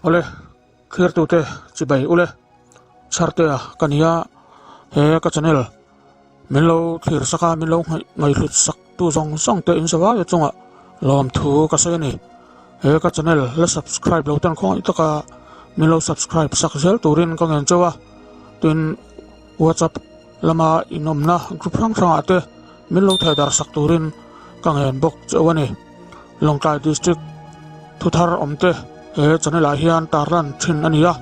Awle, thlirtute chibai ule, Chhartea ka ni a, he ka channel min lo thlir sak a, min lo ngaihhlut sak tu zawng zawng te in zavaia chungah lawmthu ka sawi a ni. He ka channel la subscribe lo ten khawngaih taka min lo subscribe sak zel turin ka ngen chauh a, tin WhatsApp lama inawmna group hrang hrangah te min lo theh darh sak turin ka ngen bawk chauh a ni. Lawngtlai District thuthar awmte he channel ah hian tarlan thin a ni a,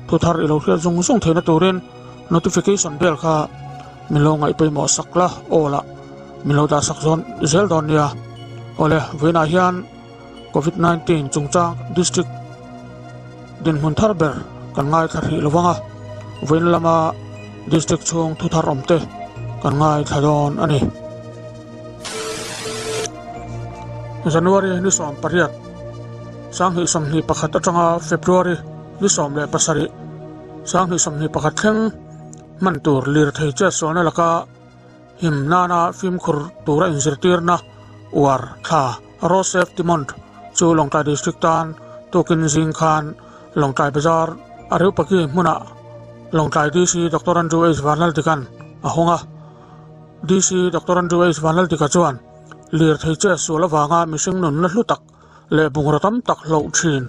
thuthar i lo hriat zung zung theihna turin notification bell kha min lo ngaih pawimawh sak la awl ah min lo dah sak zawn zel dawn nia. Awle, vawiinah hian Covid 19 chungchang District dinhmun thar ber kan ngaithla hrih lo vang a, vawiin lama District chhung thuthar awmte kan ngaithla dawn a ni. January ni 18, 2021 atanga February ni 17, 2021 thleng hman tur lirthei chetsualna laka him nana fimkhur tura inzirtirna uar thla Road Safety Month chu Lawngtlai District tan tukin zing khan Lawngtlai Bazar a Reupaki hmunah Lawngtlai DC Doctor Andrew H Vanlaldikan a hawng a. DC Doctor Andrew H Vanlaltika chuan lirthei che sual avanga mihring nunna hlu tak leh bungraw tam tak hloh thin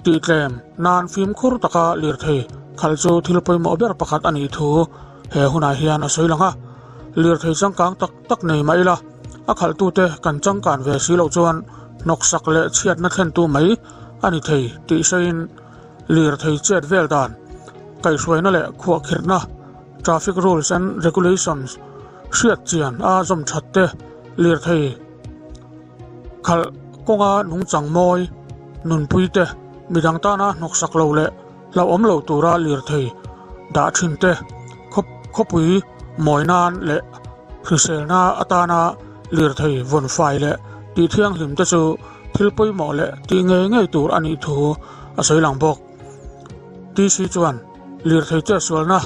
tih tlem nan fimkhur taka lirthei khalh chu thil pawimawh ber pakhat a nih thu he hunah hian a sawi lang a. Lirthei changkang tak tak nei mah ila a khalhtute kan changkan ve si loh chuan hnawksak leh chhiatna thlentu mai a ni thei tih sawiin lirthei chet vel dan kaihhruaina leh khuahkhirhna Traffic Rules and Regulations hriat chian a zawm that te, lirthei khalh kawnga nungchang mawi nunpui te, midang tana hnawksak lo leh hlauhawm lo tura lirthei dah thin te, khawpui mawi nan leh hriselna atana lirthei vawn fai leh tih thianghlim te chu thil pawimawh leh tih ngei ngei tur a nih thu a sawi lang bawk. TC chuan lirthei chetsualna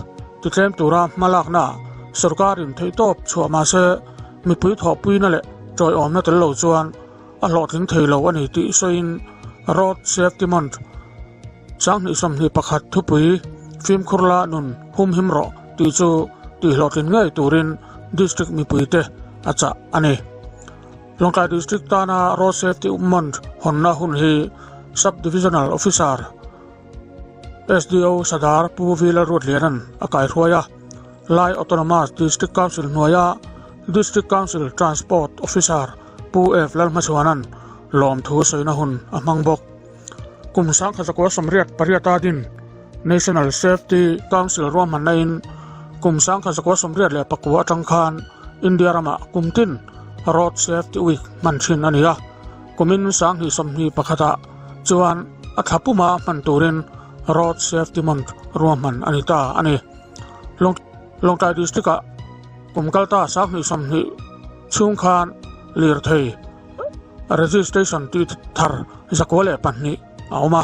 titlem tura hmalaknaah sorkarin theihtawp chhuah mah se mipui thawhpuina leh tawiawmna tel lo chuan a hlawhtling thei lo a ni tih sawiin Road Safety Month 2021 thupui fimkhur la nun humhim rawh tih chu tihhlawhtlin ngei turin district mipuite a chah a ni. Lawngtlai District tana Road Safety Month hawnna hun hi Sub-Divisional Officer SDO Sadar Pu Vila Ruatliana'n a kaihruai a, Lai Autonomous District Council hnuaia District Council Transport Officer Pu F Lalhmachhuana'n lawmthu sawina hun a hmang bawk. Kum 1988 a din National Safety Council ruahmanna in kum 1989 atang khan India ramah kum tin Road Safety Week hman thin a ni a, kumin 2021 ah chuan a thla puma hman turin Road Safety Month ruahman a ni ta a ni. Lawngtlai District ah kum kalta 2020 chhung khan lirthei Registration tih thar 202 a awm a.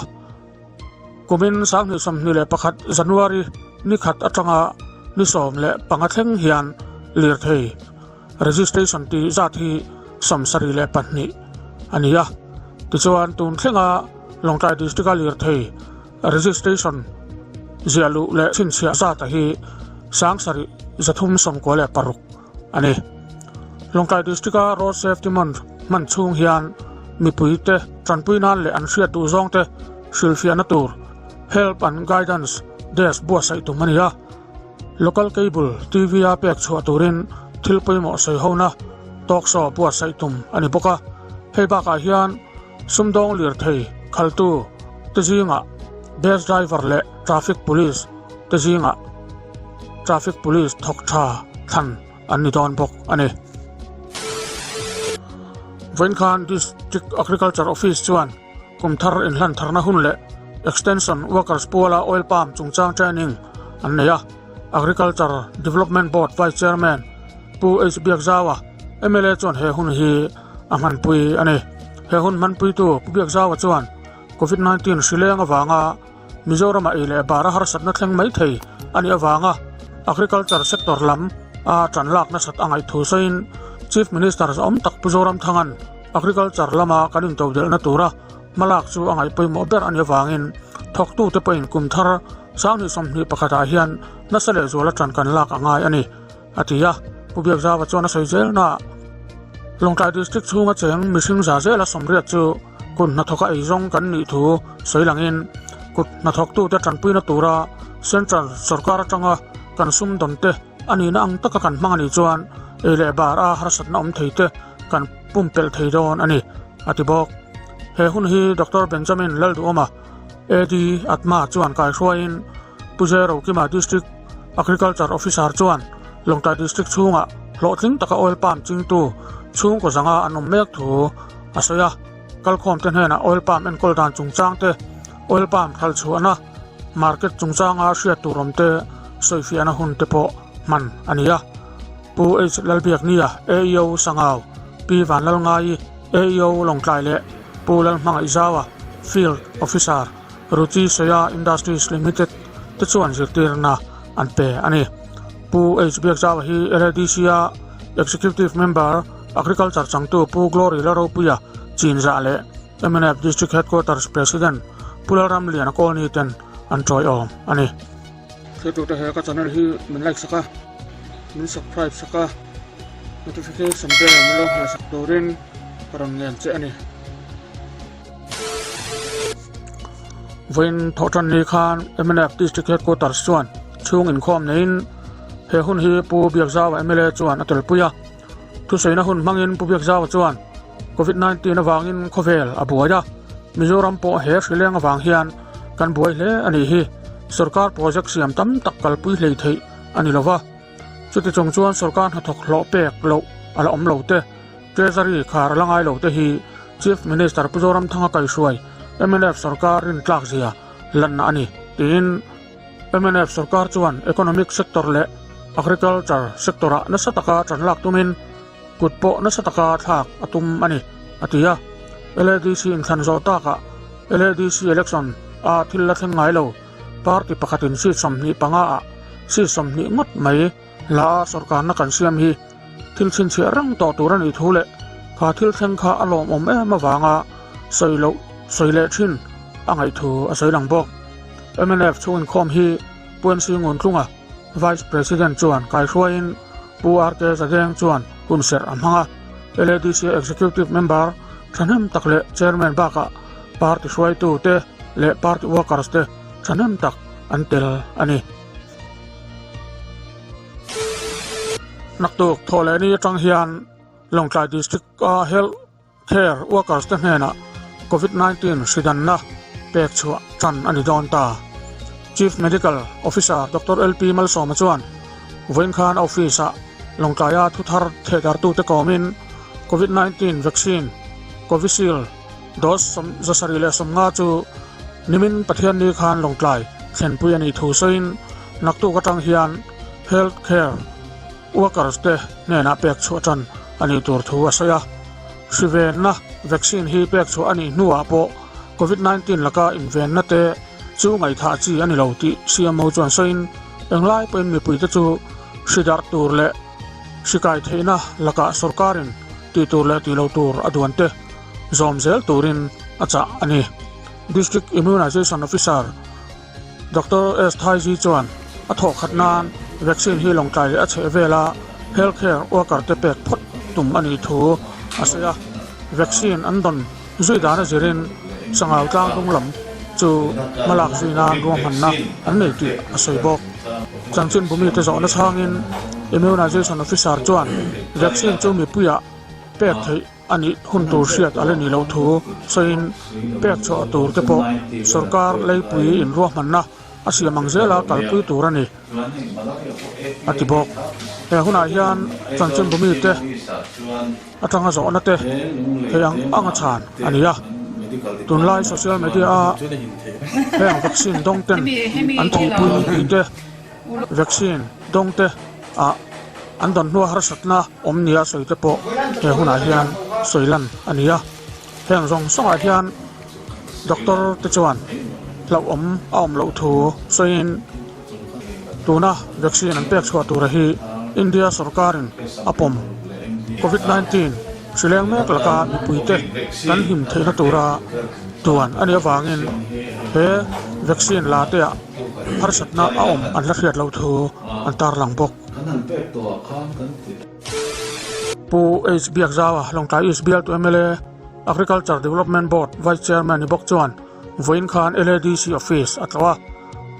Kumin 2021 January ni khat atanga ni 15 thleng hian lirthei registration tih zat hi 72 a ni a. Tichuan tun thlenga Lawngtlai District-a lirthei registration ziah luh leh chhinchhiah zata hi 7396 a ni. Lawngtlai District-a Road Safety Month hman chhung hian mipuite tanpui nan leh an hriat duh zawngte hrilhfiahna tur Help and Guidance Desk buatsaih tum a ni a. Local Cable TV-a pek chhuah turin thil pawimawh sawi hona talk show buatsaih tum a ni bawk a. Hei bakah hian sumdawng lirthei khaltu te zingah Bus Driver leh Traffic Police te zingah Traffic Police thawk tha thlan an ni dawn bawk a ni. Vawiin khan District Agriculture Office chuan kum thar inhlan tharna hun leh Extension Workers puala Oil Palm chungchang training an nei a. Agriculture Development Board Vice Chairman Pu H Biakzaua, mla chuan he hun hi a hmanpui a ni. He hun hmanpuitu Pu Biakzaua chuan Covid-19 hri leng avanga Mizoramah ei leh bar a harsatna thleng mai thei a nih avanga Agriculture sector lam a tan lak nasat a ngaih thu sawiin Chief Minister zawm tak Pu Zoramthanga'n Agriculture lama kan intodelhna tura. Hmalak chu a ngaih pawimawh ber a nih avangin thawktute pawhin kum thar 2021 ah hian nasa leh zuala ṭan kan lak a ngai a ni, a ti a. Pu Biakzauva chuan a sawi zelnaah Lawngtlai District chhunga cheng mihring za zela sawmriat chu kut hnathawka eizawng kan nih thu sawi langin kut hnathawktute ṭanpuina tura Central sorkar atanga kan sumdawnte a nihna ang taka kan hmang a nih chuan ei leh bar a harsatna awm thei te kan pumpelh thei dawn a ni, a ti bawk. He hun hi Doctor Benjamin Lalduhawma, AD Atma chuan kaihruaiin Pu J. Rokima District Agriculture Officer chuan Lawngtlai District chhungah hlawhtling taka oil palm chingtu chhungkaw zanga an awm mek thu a sawi a. Kalkhawmte hnenah oil palm enkawl dan chungchang te, oil palm thalchhuahna, market chungchanga hriat tur awm te sawifiahna hun te pawh hman a ni a. Pu H Lalbiaknia, AEO Sangau, Pi Vanlalngaii, AEO Lawngtlai leh Pu Lalhmangaihzaua, Field Officer, Ruchi Soya Industries Limited te chuan zirtirna an pe a ni. Pu H Biakzaua hi LADC-a Executive Member, Agriculture changtu Pu Glory Laropuia Chinzah leh mnf District Headquarters President Pu Lalramliana Kawlni ten an tawiawm a ni. Thiltute he ka channel hi min like sak a, min subscribe sak a, notification bell min lo hmeh sak turin ka rawn ngen che a ni. Vawiin thawhtan ni khan mnf District Headquarters chuan chhung inkhawm neiin he hun hi Pu Biakzaua mla chuan a telpui a. Thusawiina hun hmangin Pu Biakzaua chuan Covid 19 avangin khawvel a buai a, Mizoram pawh he hrileng avang hian kan buai hle a nih hi. Sorkar project siam tam tak kalpui hlei theih a ni lova, chuti chung chuan sorkar hnathawk hlawh pek loh a la awm lo te, Treasury khar a la ngai lo te hi Chief Minister Pu Zoramthanga kaihruai mnf sorkar rintlak zia lanna a ni, tiin Mnf sorkar chuan economic sector leh agriculture sector-ah nasa taka tan lak tumin kut pawh nasa taka thlak a tum a ni, a ti a. LADC inthlan zawh takah LADC election a thil la thleng ngai lo, party pakhatin seat 25 ah seat 20 ngawt mai la a sorkarna kan siam hi thil chhinchhiah reng tawh tur a nih thu leh kha thil thleng kha a lawmawm em avanga sawi loh sawi leh thin a ngaih thu a sawi lang bawk. Mnf chhung inkhawm hi Pu NC Nguntlunga, Vice President chuan kaihruaiin Pu RK Zadeng chuan hunserh a hmang a, LADC Executive Member thahnem tak leh Chairman bakah party hruaitu te leh party workers te thahnem tak an tel a ni. Naktuk thawhlehni atang hian Lawngtlai District-a Health Care Workers te hnenah Covid 19 hridanna pek chhuah tan a ni dawn ta. Chief Medical Officer Doctor LP Malsawma chuan vawiin khan a office-ah Lawngtlaia thuthar thehdartute kawmin Covid 19 vaccine Covishield dose 75 chu nimin Pathianni khan Lawngtlai thlenpui a nih thu sawiin naktuk atang hian Health Care Workers te hnenah pek chhuah tan a nih tur thu a sawi a. Hrivenna vaccine hi pek chhuah a nih hnuah pawh Covid 19 laka invenna te chu ngaihthah chi a ni lo tih CMO chuan sawiin englai pawhin mipuite chu hri darh tur leh hri kai theihna lakah sorkarin tih tur leh tih lo tur a duan te zawm zel turin a chah a ni. District Immunization Officer Doctor S. Thaiji chuan a thawh khat nan vaccine hi Lawngtlai leh a chheh vela health care worker te pek phawt tum a nih thu a sawi a. Vaccine an dawn zui dan a zirin Sangau tlang dung lam chu hmalak zui nan ruahmanna an nei tih a sawi bawk. Chanchinbu mite zawhna chhangin Immunization Officer chuan vaccine chu mipuiah pek theih a nih hun tur hriat a la nih loh thu sawiin pek chhuah tur te pawh sorkar leipui inruahmanna a siam ang zela kalpui tur a ni a ti bawk. He hunah hian chanchinbu mite atanga zawhna te thei ang anga chhan a ni a, tunlai social media a heng vaccine dawng ten an thihpui tih te, Vaccine dawng te ah an dawn hnua harsatna awm nia sawi te pawh he hunah hian sawi lan a ni a. Heng zawng zawngah hian doctor te chuan hlauhawm a awm loh thu sawiin tuna vaccine an pek chhuah tura hi India sorkarin a pawm Covid 19. Hrileng mek laka mipuite kan him theihna tura tuan a nih avangin he vaccine la teah harsatna a awm an la hriat loh thu an tarlang bawk. Pu H Biakzaua, Lawngtlai East bialtu mla, Agriculture Development Board Vice Chairman ni bawk chuan vawiin khan LADC office a tlawh a.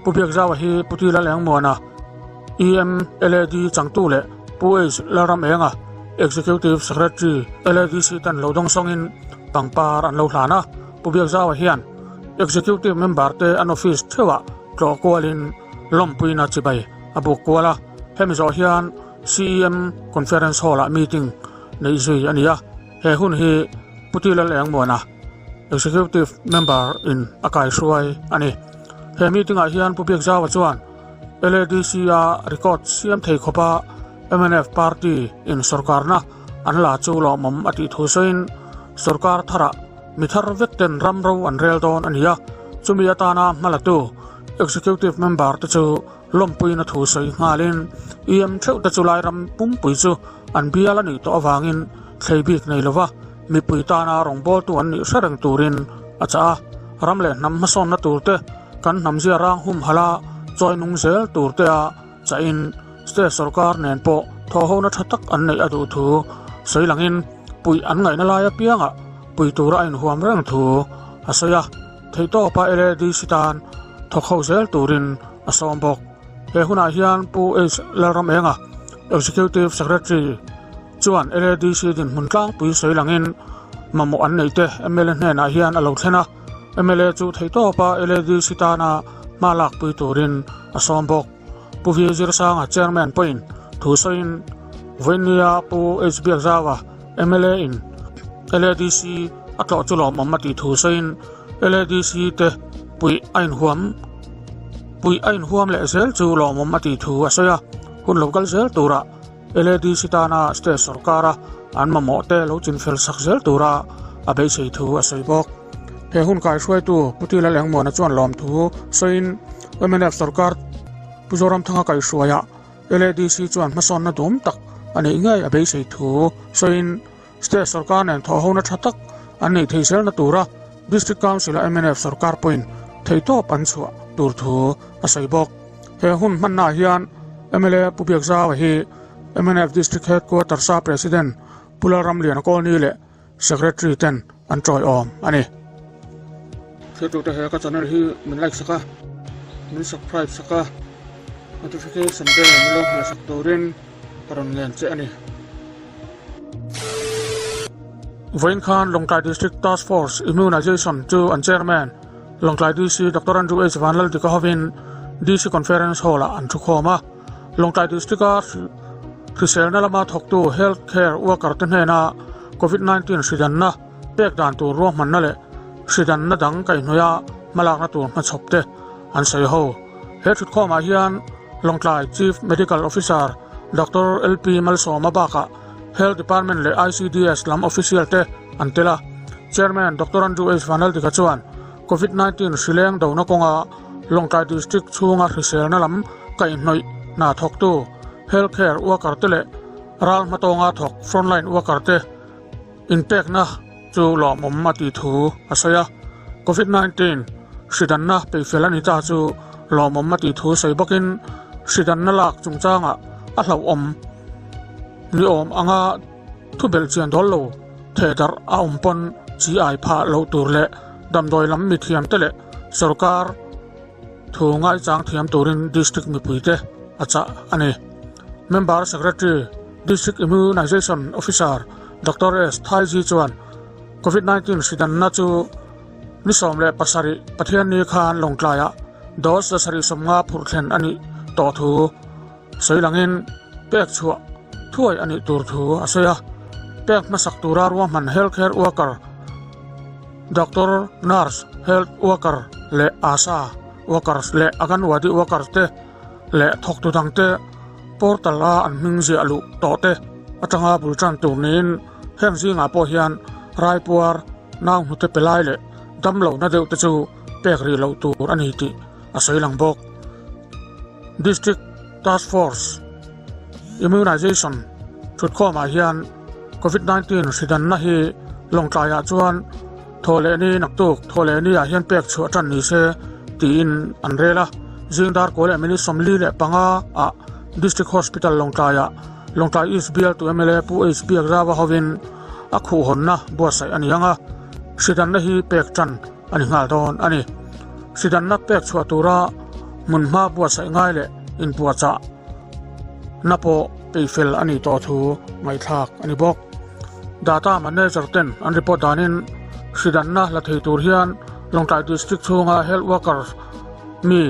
Pu Biakzaua hi Pu Tila Lengmuana, EMLAD changtu leh Pu H Lalramenga, Executive Secretary, LADC ten lo dawng sawngin pangpar an lo hlan a. Pu Biakzaua hian Executive member te an office theuhah tlawh kualin lawmpuina chibai a buk kual a. Hemi zawh hian CEM Conference Hall-ah meeting neih zui a ni a. He hun hi Pu Ti Lalengmuana, Executive Member in a kaihruai a ni. He meeting-ah hian Pu Biakzaua chuan LADC-a record siam thei khawpa mnf party in sorkarna an la chu lawmawm a tih thu sawiin sorkar tharah mi thar vek ten ram ro an rel dawn a ni a, chumi atana hmalatu Executive Member te chu lawmpuina thu sawi nghalin EM theuh te chu lai ram pumpui chu an bial a nih tawh avangin thlei bik nei lova mipui tana rawngbawltu an nih hre reng turin a chah a, ram leh hnam hmasawnna tur te kan hnam zia rang humhalh a chawi nung zel tur te a chahin state sorkar nen pawh thawhhona tha tak an neih a duh thu sawi langin puih an ngaihna lai apiangah pui tura a inhuam reng thu a sawi a, theihtawpa LADC tan thawk ho zel turin a sawm bawk. He hunah hian Pu H Lalramenga, Executive Secretary chuan LADC dinhmun tlangpui sawi langin mamawh an neih te mla hnenah hian a lo thlen a, mla chu theihtawpa LADC tana hma lakpui turin a sawm bawk. Pu V Zirsanga Chairman pawhin thu sawiin vawinia Pu H Biakzaua mla in LADC a tlawh chu lawmawm a tih thu sawiin LADC te puih a inhuam puih a inhuam leh zel chu lawmawm a tih thu a sawi a, hun lo kal zel turah LADC tana state sorkara an mamawh te lo chinfel sak zel tura a beisei thu a sawi bawk. He hun kaihruaitu Pu Tila Lengmuana chuan lawmthu sawiin mnf sorkar Pu Zoramthanga kaihhruaiah LADC chuan hmasawnna dum tak a neih ngei a beisei thu sawiin state sorkar nen thawhhona tha tak an neih thei zelna tura District Council-a mnf sorkar pawhin theihtawp an chhuah tur thu a sawi bawk. He hun hmannaah hian mla Pu Biakzaua hi mnf District Headquarters-a President Pu Lalramliana Kawlni leh Secretary ten an tawiawm a ni. Thiltute he ka channel hi min like sak a, min subscribe sak a, notification bell min lo hmuh sak turin ka rawn ngen che a ni. Vawiin khan Lawngtlai District Task Force Immunization chu an Chairman Lawngtlai DC Doctor Andrew H Vanlaldika hovin DC Conference Hall-ah an thukhawm a. Lawngtlai District-a hriselna lama thawktu Health Care Worker te hnena Covid 19 hridanna pek dan tur ruahmanna leh hridanna dang kaihhnawih a hmalakna tur hmachhawp te an sawi ho. He thutkhawmah hian Lawngtlai Chief Medical Officer Doctor LP Malsawma bakah Health Department leh ICDS lam official te an tel a. Chairman Doctor Andrew H Vanlaldika chuan Covid 19 hrileng dona kawnga Lawngtlai District chhunga hriselna lam kaihhnawih hna thawktu Health Care Worker te leh ral hmatawnga thawk Frontline Worker te inpekna chu lawmawm a tih thu a sawi a. Covid 19 hridanna peihfel a ni ta chu lawmawm a tih thu sawi bawkin hridanna lak chungchangah a hlauhawm ni awm anga thu belh chian dawl lo thehdarh a awm pawn chi ai phah loh tur leh damdawi lam mithiam te leh sorkar thu ngaichang thiam turin district mipuite a chah a ni. Member Secretary, District Immunization Officer Doctor S. Thaiji chuan Covid 19 hridanna chu ni 17 Pathianni khan Lawngtlaiah dose 750 phurh thlen a nih tawh thu sawi langin pek chhuah thuai a nih tur thu a sawi a. Pek hmasak tura ruahman health care worker Doctor, Nurse, Health Worker leh ASHA Workers leh Anganwadi Workers te leh thawktu dangte portal a an hming ziah luh tawh te atanga bul tan tur niin heng zingah pawh hian raipuar, nau hnute pe lai leh damlohna deuh te chu pek rih loh tur a ni tih a sawi lang bawk. District Task Force Immunization thutkhawmah hian. Covid 19 hridanna hi Lawngtlaiah chuan Thawhlehni naktuk Thawhlehni ah hian pek chhuah tan ni se tiin an rel a. Zing dar kawl leh minute 45 ah District Hospital Lawngtlaiah Lawngtlai East bialtu mla Pu H Biakzauva hovin a khuhhawnna buatsaih a ni ang a, hridanna hi pek tan a ni nghal dawn a ni. Hridanna pek chhuah tura hmunhma buatsaih ngai leh inpuahchah na pawh peihfel a nih tawh thu ngaihthlak a ni bawk. Data manager ten an report danin hridanna la thei tur hian Lawngtlai District chhunga health workers mi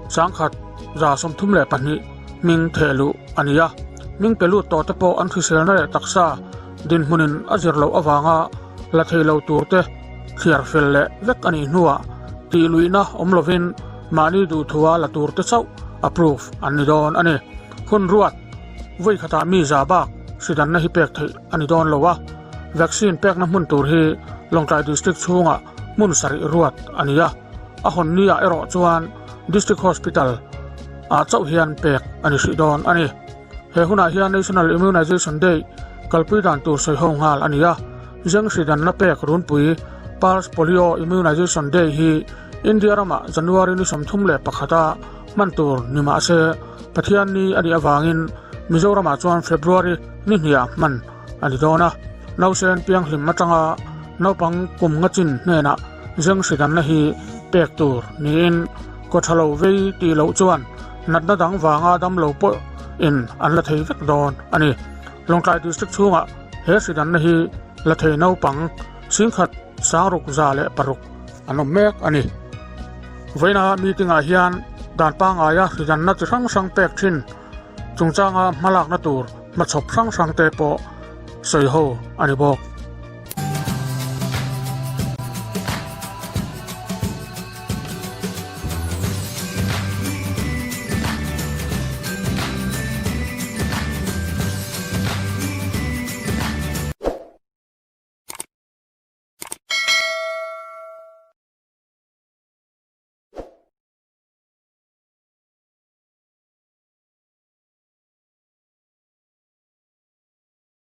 1132 hming theh luh a ni a. Hming pe lut tawh te pawh an hriselna leh taksa dinhmunin a zir loh avanga la thei lo tur te thliar fel leh vek a nih hnuah tih luihna awm lovin mahni duhthua la tur te chauh approve an ni dawn a ni. Hun ruat vawi khatah mi za bak hridanna hi pek theih a ni dawn lo a, vaccine pekna hmun tur hi Lawngtlai District chhungah hmun sarih ruat a ni a, a hawn ni ah erawh chuan District Hospital ah chauh hian pek a ni hrih dawn a ni. He hunah hian National Immunization Day kalpui dan tur sawi ho nghal a ni a, Zeng hridanna pek runpui Pulse Polio Immunization Day hi India ramah January ni 31 a hman tur ni mah se Pathianni a nih avangin Mizoramah chuan February ni hniah hman a ni dawn a. Nausen pianghlim atanga naupang kum nga chin hnenah zeng hridanna hi pek tur niin kawthalo vei tih loh chuan natna dang vanga damlo pawhin an la thei vek dawn a ni. Lawngtlai District chhungah he hridanna hi la thei naupang 10,000 606 an awm mek a ni. Vawiina meeting ah hian dan pangaia hridanna chi hrang hrang pek thin chungchanga hmalakna tur hmachhawp hrang hrang te pawh sawi ho a ni bawk.